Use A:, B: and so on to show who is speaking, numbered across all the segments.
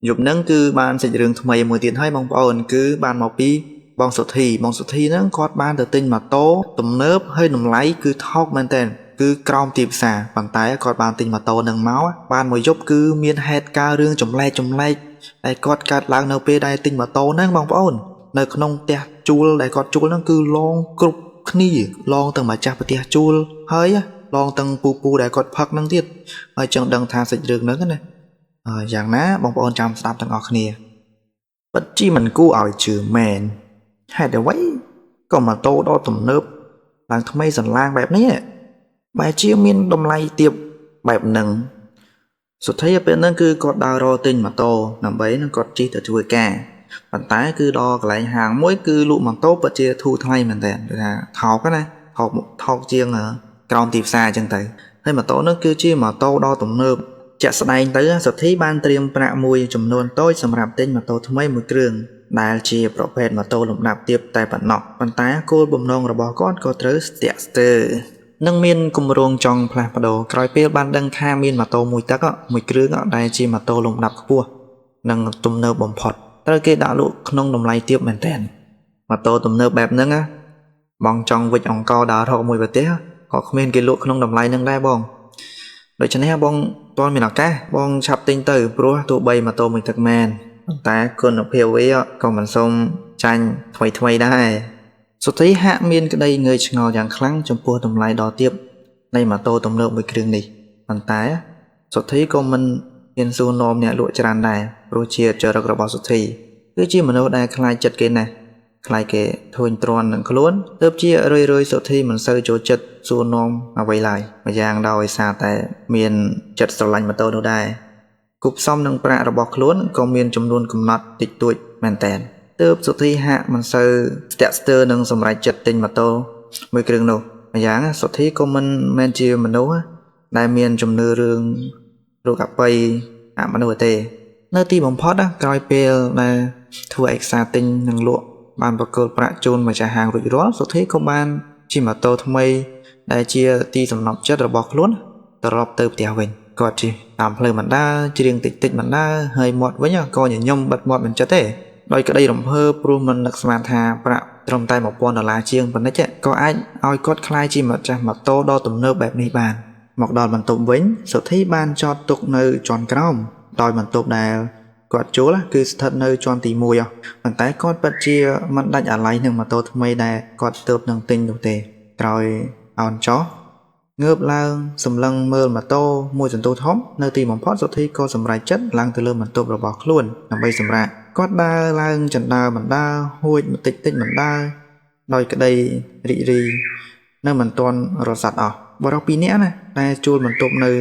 A: យប់ហ្នឹងគឺបានសាច់រឿងថ្មីមួយទៀតហើយបងប្អូនគឺបានមកពីបងសុធីបងសុធីហ្នឹងគាត់បានទៅទិញម៉ូតូទំនើបហើយតម្លៃគឺថោកមែនទែនគឺក្រោមទីផ្សារប៉ុន្តែគាត់បានទិញម៉ូតូនឹងមកបានមួយយប់គឺមានហេតុការណ៍រឿងចម្លែកចម្លែកដែលគាត់កើតឡើងនៅពេលដែលទិញម៉ូតូហ្នឹងបងប្អូននៅក្នុងផ្ទះជួលដែលគាត់ជួលហ្នឹងគឺឡងគ្រប់គ្នាឡងទាំងម្ចាស់ផ្ទះជួលហើយឡងទាំងពូពូដែលគាត់ផឹកហ្នឹងទៀតហើយចង់ដឹងថាសាច់រឿងហ្នឹងណាយ៉ាងណាបងប្អូនចាំស្ដាប់ទាំងអស់គ្នាពិតជាមិនគួរឲ្យជឿមែនហេតុអ្វីក៏ម៉ូតូដ៏ទំនើបឡើងថ្មីសន្លាងបែបនេះបែរជាមានតម្លៃទាបបែបហ្នឹងសុធីពេលហ្នឹងគឺគាត់ដើររកទិញម៉ូតូដើម្បីនឹងគាត់ជិះទៅធ្វើការប៉ុន្តែគឺដល់កន្លែងហាងមួយគឺលក់ម៉ូតូពិតជាធូរថ្លៃមែនទែនគឺថាថោកណាថោកជាងក្រោមទីផ្សារអញ្ចឹងទៅហើយម៉ូតូហ្នឹងគឺជាម៉ូតូដ៏ទំនើបជាក់ស្ដែងទៅសុធីបានត្រៀមប្រាក់មួយចំនួនតូចសម្រាប់ទិញម៉ូតូថ្មីមួយគ្រឿងដែលជាប្រភេទម៉ូតូលំដាប់ទាបតែប៉ុណ្ណោះប៉ុន្តែគោលបំណងរបស់គាត់ក៏ត្រូវស្ទាក់ស្ទើរនឹងមានគម្រោងចង់ផ្លាស់ប្ដូរក្រោយពេលបានដឹងថាមានម៉ូតូមួយទឹកមួយគ្រឿងដែលជាម៉ូតូលំដាប់ខ្ពស់និងទំនើបបំផុតត្រូវគេដាក់លក់ក្នុងតម្លៃទាបមែនទែនម៉ូតូទំនើបបែបហ្នឹងណាបងចង់វិចអង្គដើររកមួយប្រទេសក៏គ្មានគេលក់ក្នុងតម្លៃហ្នឹងដែរបងដូច្នេះបងទាន់មានឱកាសបងឆាប់ទិញទៅព្រោះទោះបីម៉ូតូមួយទឹកមែនប៉ុន្តែគុណភាពវាក៏មិនសូមចាញ់ថ្មីថ្មីដែរសុធីហាក់មានក្តីងឿយឆ្ងល់យ៉ាងខ្លាំងចំពោះតម្លៃដ៏ទាបនៃម៉ូតូទំនើបមួយគ្រឿងនេះប៉ុន្តែសុធីក៏មិនហ៊ានសួរនាំអ្នកលក់ច្រើនដែរព្រោះជាចរិតរបស់សុធីគឺជាមនុស្សដែលខ្លាចចិត្តគេណាស់ខ្លាចគេធុញទ្រាន់នឹងខ្លួនទើបជារឿយៗសុធីមិនសូវចូលចិត្តសួរនាំអ្វីឡើយម្យ៉ាងដោយសារតែមានចិត្តស្រឡាញ់ម៉ូតូនោះដែរគួបផ្សំនឹងប្រាក់របស់ខ្លួនក៏មានចំនួនកំណត់តិចតួចមែនទែនទើបសុធីហាក់មិនសូវស្ទាក់ស្ទើរនឹងសម្រេចចិត្តទិញម៉ូតូមួយគ្រឿងនោះម្យ៉ាងសុធីក៏មិនមែនជាមនុស្សដែលមានជំនឿរឿងរោគអបិយអមនុស្សទេនៅទីបំផុតក្រោយពេលដែលធ្វើឯកសារទិញនិងលក់បានប្រគល់ប្រាក់ជូនម្ចាស់ហាងរួចរាល់សុធីក៏បានជិះម៉ូតូថ្មីដែលជាទីសំណប់ចិត្តរបស់ខ្លួនត្រឡប់ទៅផ្ទះវិញគាត់ជិះតាមផ្លូវបណ្ដើច្រៀងតិចតិចបណ្ដើហើយមាត់វិញក៏ញញឹមបិទមាត់មិនចិត្តទេដោយក្តីរំភើបព្រោះមិននឹកស្មានថាប្រាក់ត្រឹមតែ$1000ជាងប៉ុណ្ណេះក៏អាចឲ្យគាត់ក្លាយជាម្ចាស់ម៉ូតូដ៏ទំនើបបែបនេះបានមកដល់បន្ទប់វិញសុធីបានចតទុកនៅជាន់ក្រោមដោយបន្ទប់ដែលគាត់ជួលគឺស្ថិតនៅជាន់ទី1ប៉ុន្តែគាត់ពិតជាមិនដាច់អាល័យនឹងម៉ូតូថ្មីដែលគាត់ទើបនឹងទិញនោះទេក្រោយអោនចោះងើបឡើងសម្លឹងមើលម៉ូតូមួយសន្ទុះធំនៅទីបំផុតសុធីក៏សម្រេចចិត្តឡើងទៅលើបន្ទប់របស់ខ្លួនដើម្បីសម្រាកគាត់ដើរឡើងជណ្ដើរបណ្ដើរហួចបន្តិចតិចបណ្ដើរដោយក្តីរីករាយនៅមិនទាន់រសាត់អស់បុរសពីរនាក់ណាដែលជួលបន្ទប់នៅ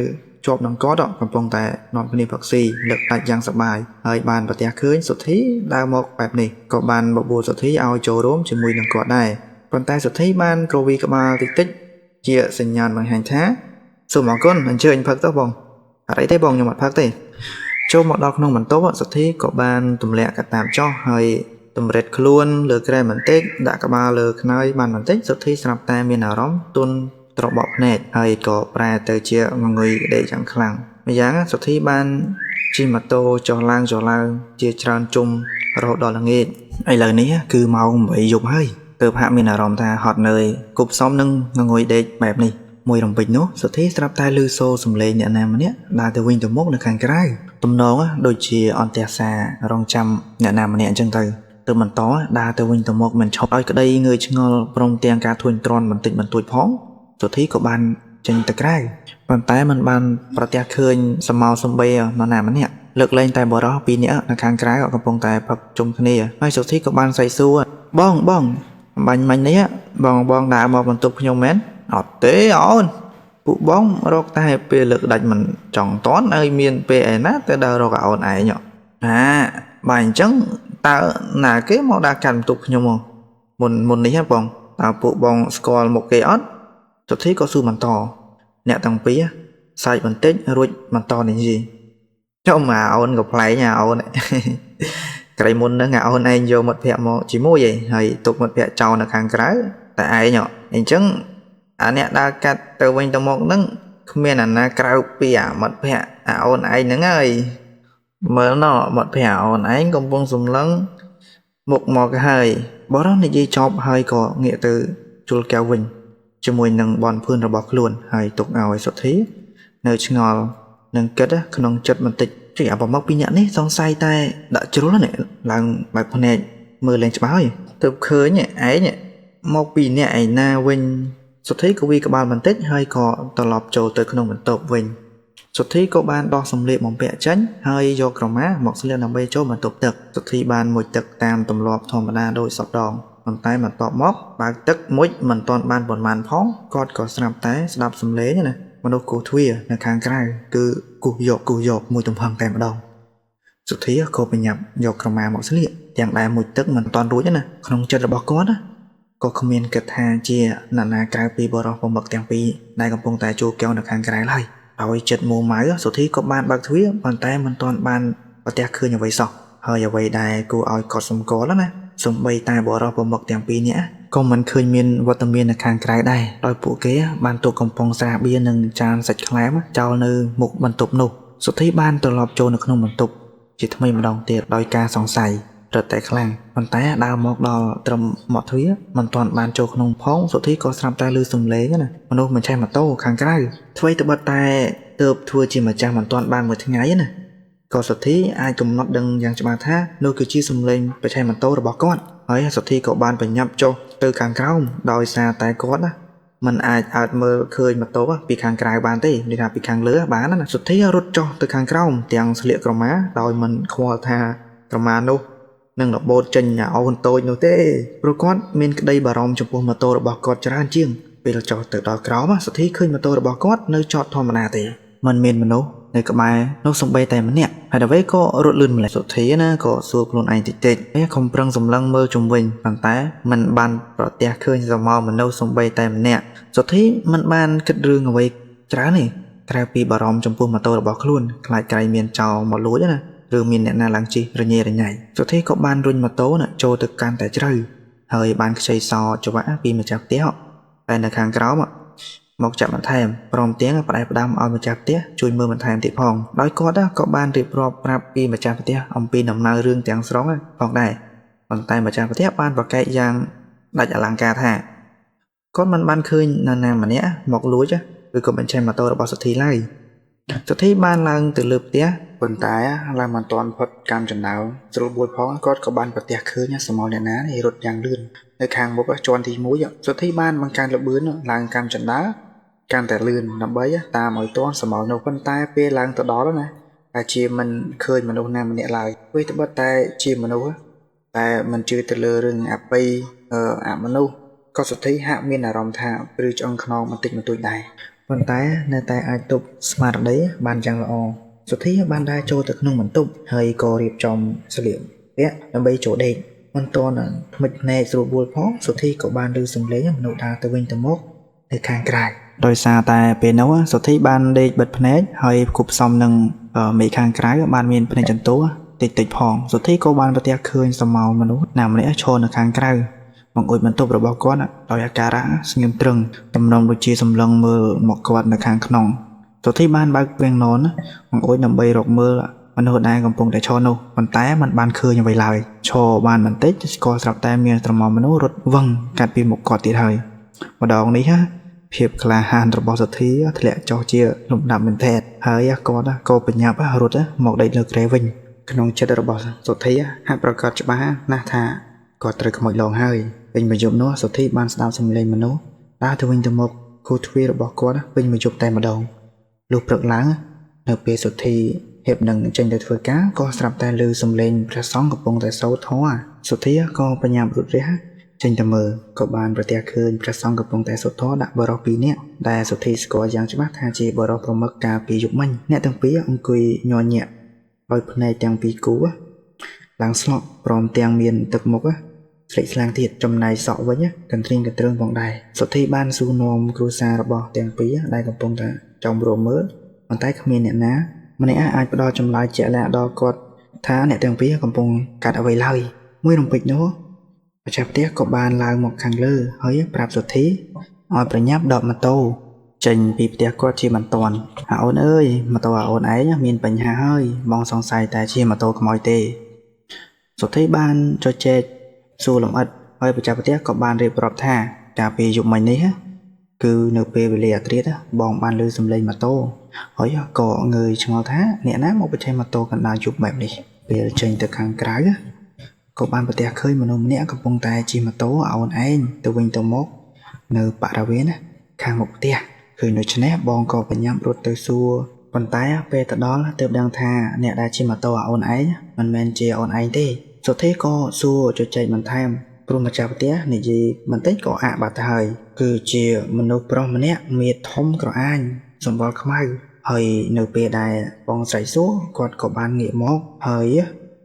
A: ជាប់នឹងគាត់កំពុងតែនាំគ្នាផឹកស៊ីលើកដាច់យ៉ាងសប្បាយហើយបានប្រទះឃើញសុធីដើរមកបែបនេះក៏បានបបួលសុធីឲ្យចូលរួមជាមួយនឹងគាត់ដែរប៉ុន្តែសុធីបានគ្រវីក្បាលតិចតិចជាសញ្ញាណបង្ហាញថាសូមអរគុណអញ្ជើញផឹកទៅបងអត់អីទេបងខ្ញុំអត់ផឹកទេចូលមកដល់ក្នុងបន្ទប់សុធីក៏បានទម្លាក់កតាបចោះហើយតម្រិតខ្លួនលើគ្រែបន្តិចដាក់ក្បាលលើខ្នើយបានបន្តិចសុធីស្រាប់តែមានអារម្មណ៍ទន់ត្របកភ្នែកហើយក៏ប្រែទៅជាងងុយដេកយ៉ាងខ្លាំងម្យ៉ាងសុធីបានជិះម៉ូតូចុះឡើងជាច្រើនជុំរហូតដល់ល្ងាចឥឡូវនេះគឺម៉ោង8យប់ហើយទើបហាក់មានអារម្មណ៍ថាហត់នឿយគប់សំនឹងងងុយដេកបែបនេះមួយរំពេចនោះសុធីស្រាប់តែឮសូរសំឡេងអ្នកណាម្នាក់ដើរទៅវិញទៅមកនៅខាងក្រៅទំនងដូចជាអន្តរសាររងចាំអ្នកណាម្នាក់អញ្ចឹងទៅបន្តដើរទៅវិញទៅមកមិនឈប់ឲ្យក្តីងឿយឆ្ងល់ព្រមទាំងការធុញទ្រាន់បន្តិចបន្តួចផងសុធីក៏បានចេញទៅក្រៅប៉ុន្តែមិនបានប្រទះឃើញសមោសំបីនរណាម្នាក់លើកលែងតែបុរសពីរនាក់នៅខាងក្រៅកំពុងតែផឹកជុំគ្នាហើយសុធីក៏បានសែកសួរបងបងបាញ់មិញនេះបងបងដើរមកបន្ទប់ខ្ញុំមែនអត់ទេអូនពួកបងរកតែពេលលើកដាច់មិនចង់តន់ហើយមានពេលឯណាទៅដើររកអូនឯងអាបើអញ្ចឹងតើណាគេមកដើរកាន់បន្ទប់ខ្ញុំមុននេះហ៎បងតើពួកបងស្គាល់មុខគេអត់សុធីក៏សួរបន្តអ្នកទាំងពីរសើចបន្តិចរួចបន្តនិយាយចុះមកអូនក៏ប្លែកអូនក្រៃមុនហ្នឹងអូនឯងយកមិត្តភ័ក្តិមកជាមួយឯងហើយទុកមិត្តភ័ក្តិចោលនៅខាងក្រៅតែឯងអញ្ចឹងអាអ្នកដើរកាត់ទៅវិញទៅមកហ្នឹងគ្មានអាណាក្រៅពីអាមិត្តភ័ក្តិអាអូនឯងហ្នឹងហើយ មើលណោះមិត្តភក្តិអូនឯងកំពុងសម្លឹងមុខមកហើយបរិសនិយាយចប់ហើយក៏ងាកទៅជុលកែវវិញជាមួយនឹងបនភឿនរបស់ខ្លួនហើយទុកឲ្យសុធីនៅឆ្ងល់នឹងគិតក្នុងចិត្តបន្តិចជិះអាប្រមុខពីរនាក់នេះសង្ស័យតែដាក់ជ្រុលនេះឡើងបើកភ្នែកមើលលែងច្បាស់ហើយទើបឃើញឯងមកពីអ្នកឯណាវិញសុធីក៏វីក្បាលបន្តិចហើយក៏ត្រឡប់ចូលទៅក្នុងបន្ទប់វិញសុធីក៏បានដោះសម្លៀកបំពាក់ចេញហើយយកក្រមាមកស្លៀកដើម្បីចូលបន្ទប់ទឹកសុធីបានមុជទឹកតាមទម្លាប់ធម្មតាដោយសពដងប៉ុន្តែបន្ទាប់មកបើកទឹកមុជមិនទាន់បានប៉ុន្មានផងគាត់ក៏ស្រាប់តែស្ដាប់សំឡេងណាមនុស្សគោះទ្វារនៅខាងក្រៅគឺគោះយកមួយទំហឹងតែម្ដងសុធីក៏ប្រញាប់យកក្រមាមកស្លៀកទាំងដែលមុជទឹកមិនទាន់រួចណាក្នុងចិត្តរបស់គាត់ណាក៏គ្មានគិតថាជាអ្នកណាក្រៅពីបរិសប្រមឹកទាំងពីរដែលកំពុងតែជួលកែវនៅខាងក្រៅឡើយដោយចិត្តមួម៉ៅសុធីក៏បានបើកទ្វារប៉ុន្តែមិនទាន់បានប្រទះឃើញអ្វីសោះហើយអ្វីដែលគួរឲ្យកត់សម្គាល់ណាសូម្បីតែបរិសប្រមឹកទាំងពីរនាក់ក៏មិនឃើញមានវត្តមាននៅខាងក្រៅដែរដោយពួកគេបានទុកកំប៉ុងស្រាបៀរនិងចានសាច់ក្លែមចោលនៅមុខបន្ទប់នោះសុធីបានត្រឡប់ចូលនៅក្នុងបន្ទប់ជាថ្មីម្ដងទៀតដោយការសង្ស័យរឹតតែខ្លាំងប៉ុន្តែដើរមកដល់ត្រឹមមាត់ទ្វារមិនទាន់បានចូលក្នុងផងសុធីក៏ស្រាប់តែឮសំឡេងណាមនុស្សម្ចាស់ម៉ូតូខាងក្រៅអ្វីត្បិតតែទើបធ្វើជាម្ចាស់មិនទាន់បានមួយថ្ងៃណាក៏សុធីអាចកំណត់ដឹងយ៉ាងច្បាស់ថានោះគឺជាសំឡេងម្ចាស់ម៉ូតូរបស់គាត់ហើយសុធីក៏បានប្រញាប់ចុះទៅខាងក្រោមដោយសារតែគាត់ណាមិនអាចអើតមើលឃើញម៉ូតូពីខាងក្រៅបានទេនិយាយថាពីខាងលើបានណាសុធីរត់ចុះទៅខាងក្រោមទាំងស្លៀកក្រមាដោយមិនខ្វល់ថាក្រមានោះនឹងរបូតចេញអូនតូចនោះទេព្រោះគាត់មានក្តីបារម្ភចំពោះម៉ូតូរបស់គាត់ច្រើនជាងពេលចុះទៅដល់ក្រោមសុធីឃើញម៉ូតូរបស់គាត់នៅចតធម្មតាទេមិនមានមនុស្សនៅក្បែរនោះសំបីតែម្នាក់ហើយអ្វីក៏រត់លឿនម្ល៉េះសុធីណាក៏សួរខ្លួនឯងតិចតិចខំប្រឹងសម្លឹងមើលជុំវិញប៉ុន្តែមិនបានប្រទះឃើញសមោមនុស្សសំបីតែម្នាក់សុធីមិនបានគិតរឿងអ្វីច្រើនទេក្រៅពីបារម្ភចំពោះម៉ូតូរបស់ខ្លួនខ្លាចក្រែងមានចោរមកលួចណាឬមានអ្នកណាឡើងជិះរញ៉េរញ៉ៃសុធីក៏បានរុញម៉ូតូណាចូលទៅកាន់តែជ្រៅហើយបានខ្ចីសោច្រវាក់ពីម្ចាស់ផ្ទះតែនៅខាងក្រោមមកចាក់បន្ថែមព្រមទាំងផ្ដែផ្ដាំឲ្យម្ចាស់ផ្ទះជួយមើលបន្ថែមទៀតផងដោយគាត់ក៏បានរៀបរាប់ប្រាប់ពីម្ចាស់ផ្ទះអំពីដំណើររឿងទាំងស្រុងផងដែរប៉ុន្តែម្ចាស់ផ្ទះបានប្រកែកយ៉ាងដាច់អលង្ការថាគាត់មិនបានឃើញនរណាម្នាក់មកលួចឬក៏បញ្ឆេះម៉ូតូរបស់សុធីឡើយសុធីបានឡើងទៅលើផ្ទះប៉ុន្តែឡើងមិនទាន់ផុតកម្មចំណោស្រួលបួលផងគាត់ក៏បានប្រទះឃើញសមោលអ្នកណានេះរត់យ៉ាងលឿននៅខាងមុខជាន់ទី1សុធីបានបង្កើនល្បឿនឡើងកម្មចណ្ដាលកាន់តែលឿនដើម្បីតាមឲ្យទាន់សមោលនោះប៉ុន្តែពេលឡើងទៅដល់ណាតែជាមិនឃើញមនុស្សណាម្នាក់ឡើយព្រោះត្បិតតែជាមនុស្សតែមិនជឿទៅលើរឿងអបិយអមនុស្សក៏សុធីហាក់មានអារម្មណ៍ថាព្រឺឆ្អឹងខ្នងបន្តិចបន្តួចដែរប៉ុន្តែនៅតែអាចទប់ស្មារតីបានយ៉ាងល្អសុធីបានដើរចូលទៅក្នុងបន្ទប់ហើយក៏រៀបចំស្លៀកពាក់ដើម្បីចូលដេកមិនទាន់ថ្មិចភ្នែកស្រួលបួលផងសុធីក៏បានឮសំឡេងមនុស្សដើរទៅវិញទៅមកនៅខាងក្រៅដោយសារតែពេលនោះសុធីបានដេកបិទភ្នែកហើយគប់ផ្សំនឹងមេខាងក្រៅបានមានភ្នែកចន្ទោតិចតិចផងសុធីក៏បានប្រទះឃើញសមោលមនុស្សណាម្នាក់ឈរនៅខាងក្រៅបង្អួចបន្ទប់របស់គាត់ដោយអាការៈស្ងៀមត្រឹងទំនងដូចជាសម្លឹងមើលមកគាត់នៅខាងក្នុងសុធីបានបើកវាំងននបង្អួចដើម្បីរកមើលមនុស្សដែលកំពុងតែឈរនោះប៉ុន្តែมันបានឃើញអ្វីឡើយឈរបានបន្តិចក៏ស្រាប់តែមានស្រមោលមនុស្សរត់វឹងកាត់ពីមុខគាត់ទៀតហើយម្ដងនេះភាពក្លាហានរបស់សុធីធ្លាក់ចុះជាលំដាប់មែនទែនហើយគាត់ក៏ប្រញាប់រត់មកដេកលើគ្រែវិញក្នុងចិត្តរបស់សុធីហាក់ប្រកាសច្បាស់ណាស់ថាគាត់ត្រូវខ្មោចលងហើយពេញមួយយប់នោះសុធីបានស្ដាប់សំឡេងមនុស្សដើរទៅវិញទៅមកគូទ្វាររបស់គាត់ពេញមួយយប់តែម្ដងលុះព្រឹកឡើងនៅពេលសុធីហៀបនឹងចេញទៅធ្វើការក៏ស្រាប់តែឮសំឡេងព្រះសង្ឃកំពុងតែសូត្រធម៌សុធីក៏ប្រញាប់រត់រះចេញទៅមើលក៏បានប្រទះឃើញព្រះសង្ឃកំពុងតែសូត្រធម៌ដាក់បុរសពីរនាក់ដែលសុធីស្គាល់យ៉ាងច្បាស់ថាជាបុរសប្រមឹកកាលពីយប់មិញអ្នកទាំងពីរអង្គុយញ័រញាក់ដោយភ្នែកទាំងពីរគូឡើងស្លក់ព្រមទាំងមានទឹកមុខស្លេកស្លាំងទៀតចំណែកសក់វិញកន្ទ្រីងកន្ទ្រើងផងដែរសុធីបានសួរនាំគ្រួសាររបស់ទាំងពីរដែលកំពុងតែចំរមើលប៉ុន្តែគ្មានអ្នកណាម្នាក់អាចផ្ដល់ចម្លើយជាក់លាក់ដល់គាត់ថាអ្នកទាំងពីរកំពុងកាត់អ្វីឡើយមួយរំពេចនោះម្ចាស់ផ្ទះក៏បានឡើងមកខាងលើហើយប្រាប់សុធីឲ្យប្រញាប់ដកម៉ូតូ ចេញពីផ្ទះគាត់ជាបន្ទាន់អាអូនអើយម៉ូតូអាអូនឯងមានបញ្ហាហើយបងសង្ស័យតែជាម៉ូតូខ្មោចទេសុធីបានជជែកសួរលម្អិតហើយម្ចាស់ផ្ទះក៏បានរៀបរាប់ថាកាលពីយប់មិញនេះគឺនៅពេលវេលាអាធ្រាត្របងបានឮសំឡេងម៉ូតូហើយក៏ងើយឆ្ងល់ថាអ្នកណាមកបញ្ចេញម៉ូតូកណ្ដាលយប់បែបនេះពេលចេញទៅខាងក្រៅក៏បានប្រទះឃើញមនុស្សម្នាក់កំពុងតែជិះម៉ូតូអូនឯងទៅវិញទៅមកនៅបរិវេណខាងមុខផ្ទះឃើញដូច្នេះបងក៏បញ្ញាប់រត់ទៅសួរប៉ុន្តែពេលទៅដល់ទើបដឹងថាអ្នកដែលជិះម៉ូតូអូនឯងមិនមែនជាអូនឯងទេសុធីក៏សួរជជែកបន្ថែមព្រោះម្ចាស់ផ្ទះនិយាយបន្តិចក៏អាក់បាត់ទៅហើយគឺជាមនុស្សប្រុសម្នាក់មាឌធំក្រអាញសម្បុរខ្មៅហើយនៅពេលដែលបងស្រីសួរគាត់ក៏បានងាកមកហើយ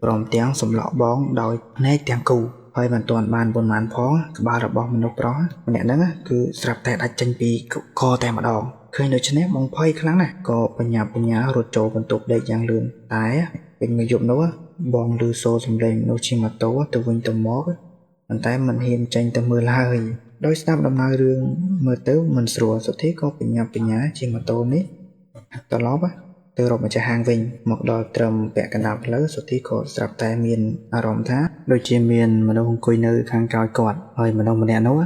A: ព្រមទាំងសម្លក់បងដោយភ្នែកទាំងគូហើយមិនទាន់បានប៉ុន្មានផងក្បាលរបស់មនុស្សប្រុសម្នាក់ហ្នឹងគឺស្រាប់តែដាច់ចេញពីកតែម្ដងឃើញដូច្នេះបងភ័យខ្លាំងណាស់ក៏បញ្ញាប់បញ្ញារត់ចូលបន្ទប់ដេកយ៉ាងលឿនតែពេញមួយយប់នោះបងឮសូរសំឡេងមនុស្សជិះម៉ូតូទៅវិញទៅមកប៉ុន្តែមិនហ៊ានចេញទៅមើលឡើយដោយស្ដាប់ដំណើររឿងមើលទៅមិនស្រួលសុធីក៏បញ្ញាប់បញ្ញាជិះម៉ូតូនេះត្រឡប់ទៅរកម្ចាស់ហាងវិញមកដល់ត្រឹមពាក់កណ្ដាលផ្លូវសុធីក៏ស្រាប់តែមានអារម្មណ៍ថាដូចជាមានមនុស្សអង្គុយនៅខាងក្រោយគាត់ហើយមនុស្សម្នាក់នោះ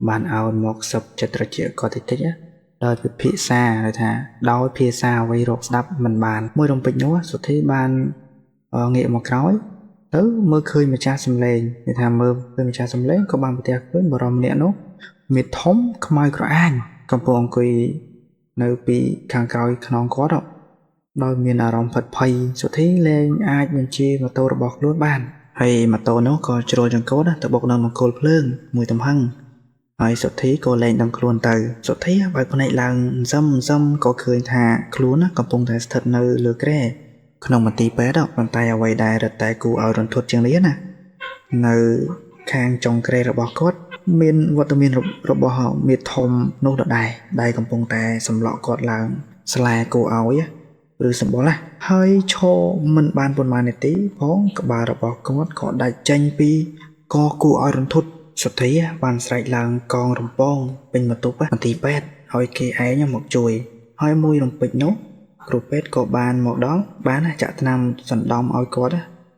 A: បានអោនមកសឹបចិត្តត្រចៀកគាត់តិចតិចដោយពិភាក្សាថាដោយភាសាអ្វីរកស្ដាប់មិនបានមួយរំពេចនោះសុធីបានងាកមកក្រោយទៅមើលឃើញម្ចាស់សំឡេងគេថាមើលឃើញម្ចាស់សំឡេងក៏បានប្រទះឃើញបរិមម្នាក់នោះមាឌធំខ្មៅក្រអាញកំពុងអង្គុយនៅពីខាងក្រោយខ្នងគាត់ដោយមានអារម្មណ៍ផិតភ័យសុធីលែងអាចបញ្ជាម៉ូតូរបស់ខ្លួនបានហើយម៉ូតូនោះក៏ជ្រុលចង្កូតទៅបុកនឹងមង្គលភ្លើងមួយទំហឹងហើយសុធីក៏លែងដឹងខ្លួនទៅសុធីបើកភ្នែកឡើងសឹមសឹមក៏ឃើញថាខ្លួនកំពុងតែស្ថិតនៅលើគ្រែក្នុងមន្ទីរពេទ្យប៉ុន្តែអ្វីដែលរឹតតែគួរឲ្យរន្ធត់ជាងនេះណានៅខាងចុងគ្រែរបស់គាត់មានវត្តមានរបស់មាឌធំនោះដដែលដែលកំពុងតែសម្លក់គាត់ឡើងស្លែគួរឲ្យឬសម្បុរណាហើយឈរមិនបានប៉ុន្មាននាទីផងក្បាលរបស់គាត់ក៏ដាច់ចេញពីកគួរឲ្យរន្ធត់សុធីបានស្រែកឡើងកងរំពងពេញបន្ទប់មន្ទីរពេទ្យឲ្យគេឯងមកជួយហើយមួយរំពេចនោះគ្រូពេទ្យក៏បានមកដល់បានចាក់ថ្នាំសណ្ដំឲ្យគាត់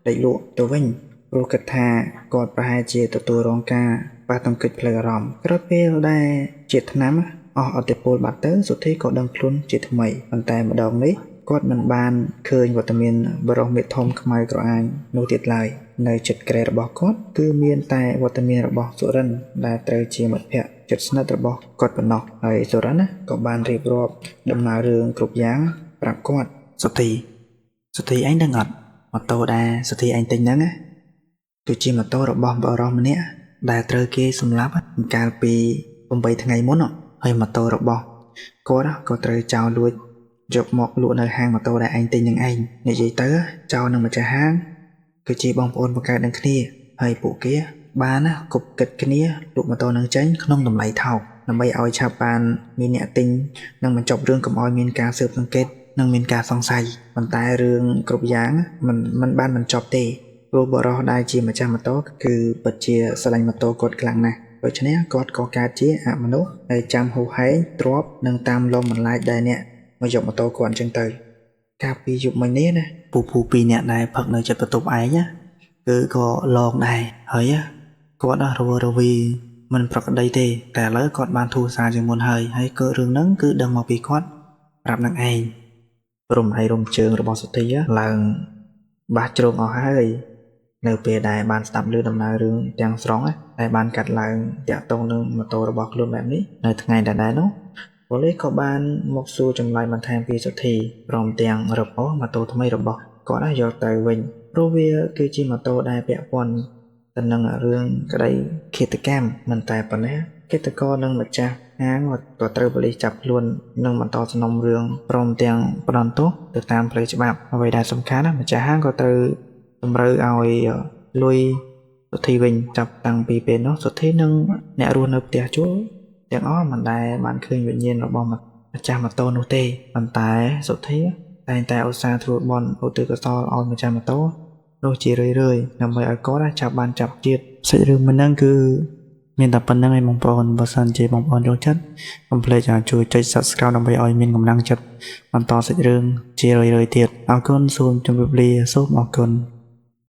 A: ដេកលក់ទៅវិញព្រោះគិតថាគាត់ប្រហែលជាទទួលរងការប៉ះទង្គិចផ្លូវអារម្មណ៍ក្រោយពេលដែលជាថ្នាំអស់ឥទ្ធិពលបាត់ទៅសុធីក៏ដឹងខ្លួនជាថ្មីប៉ុន្តែម្ដងនេះគាត់មិនបានឃើញវត្តមានបរិសមាឌធំខ្មៅក្រអាញនោះទៀតឡើយនៅចិត្តក្រែរបស់គាត់គឺមានតែវត្តមានរបស់សុរិនដែលត្រូវជាមិត្តភក្តិជិតស្និទ្ធរបស់គាត់ប៉ុណ្ណោះហើយសុរិនក៏បានរៀបរាប់ដំណើររឿងគ្រប់យ៉ាងប្រាប់គាត់សុធីឯងដឹងអត់ម៉ូតូដែលសុធីឯងទិញហ្នឹងគឺជាម៉ូតូរបស់បរិសម្នាក់ដែលត្រូវគេសម្លាប់កាលពី8ថ្ងៃមុនហើយម៉ូតូរបស់គាត់ក៏ត្រូវចោលលួចយកមកលក់នៅហាងម៉ូតូដែលឯងទិញនឹងឯងនិយាយទៅចោលនឹងម្ចាស់ហាងគឺជាបងប្អូនបង្កើតនឹងគ្នាហើយពួកគេបានគប់គិតគ្នាលក់ម៉ូតូនឹងចេញក្នុងតម្លៃថោកដើម្បីឲ្យឆាប់បានមានអ្នកទិញនិងបញ្ចប់រឿងកុំឲ្យមានការស៊ើបអង្កេតនិងមានការសង្ស័យប៉ុន្តែរឿងគ្រប់យ៉ាងមិនបានបញ្ចប់ទេព្រោះបរិសដែលជាម្ចាស់ម៉ូតូគឺពិតជាស្រឡាញ់ម៉ូតូគាត់ខ្លាំងណាស់ដូច្នេះគាត់ក៏កើតជាអមនុស្សហើយចាំហូហែងទ្របនិងតាមលំបន្លាចដែលអ្នកមកយកម៉ូតូគាត់អញ្ចឹងទៅកាលពីយប់មិញនេះណាពូពីរអ្នកដែលផឹកនៅចិត្តបន្ទប់ឯងណាគឺក៏ឡងដែរហើយគាត់រវើរវីមិនប្រក្រតីទេតែឥឡូវគាត់បានធូរស្រាលជាងមុនហើយហើយគឺរឿងហ្នឹងគឺដឹងមកពីគាត់ប្រាប់នឹងឯងរំដៃរំជើងរបស់សុធីឡើងបាសជ្រងអស់ហើយនៅពេលដែលបានស្ដាប់ឮដំណើររឿងទាំងស្រុងដែលបានកាត់ឡើងតាក់ទងនឹងម៉ូតូរបស់ខ្លួនបែបនេះនៅថ្ងៃដដែលនោះប៉ូលីសក៏បានមកសួរចម្លើយបន្ថែមពីសុធីព្រមទាំងរឹបអូសម៉ូតូថ្មីរបស់គាត់យកទៅវិញព្រោះវាគឺជាម៉ូតូដែលពាក់ព័ន្ធទៅនឹងរឿងក្តីឃាតកម្មមិនតែប៉ុណ្ណេះឃាតករនិងម្ចាស់ហាងក៏ត្រូវប៉ូលីសចាប់ខ្លួននិងបន្តសំណុំរឿងព្រមទាំងផ្ដន្ទាទោសទៅតាមផ្លូវច្បាប់អ្វីដែលសំខាន់ណាម្ចាស់ហាងក៏ត្រូវតម្រូវឲ្យលុយសុធីវិញចាប់តាំងពីពេលនោះសុធីនិងអ្នករស់នៅផ្ទះជួលទាំងអស់មិនដែលបានឃើញវិញ្ញាណរបស់ម្ចាស់ម៉ូតូនោះទេប៉ុន្តែសុធីតែងតែឧស្សាហ៍ធ្វើបុណ្យឧទ្ទិសកុសលឲ្យម្ចាស់ម៉ូតូនោះជារឿយៗដើម្បីឲ្យគាត់ចាប់បានចាប់ជាតិសាច់រឿងមិនហ្នឹងគឺ មានតែប៉ុណ្្នឹងឯងបងប្អូនបើសិនជាបងប្អូនចូលចិត្តកុំភ្លេចជួយចុច Subscribe ដើម្បីឲ្យមានកម្លាំងចិត្តបន្តសាច់រឿងជារឿយៗទៀតអរគុណសូមជម្រាបលាសូមអរគុណ។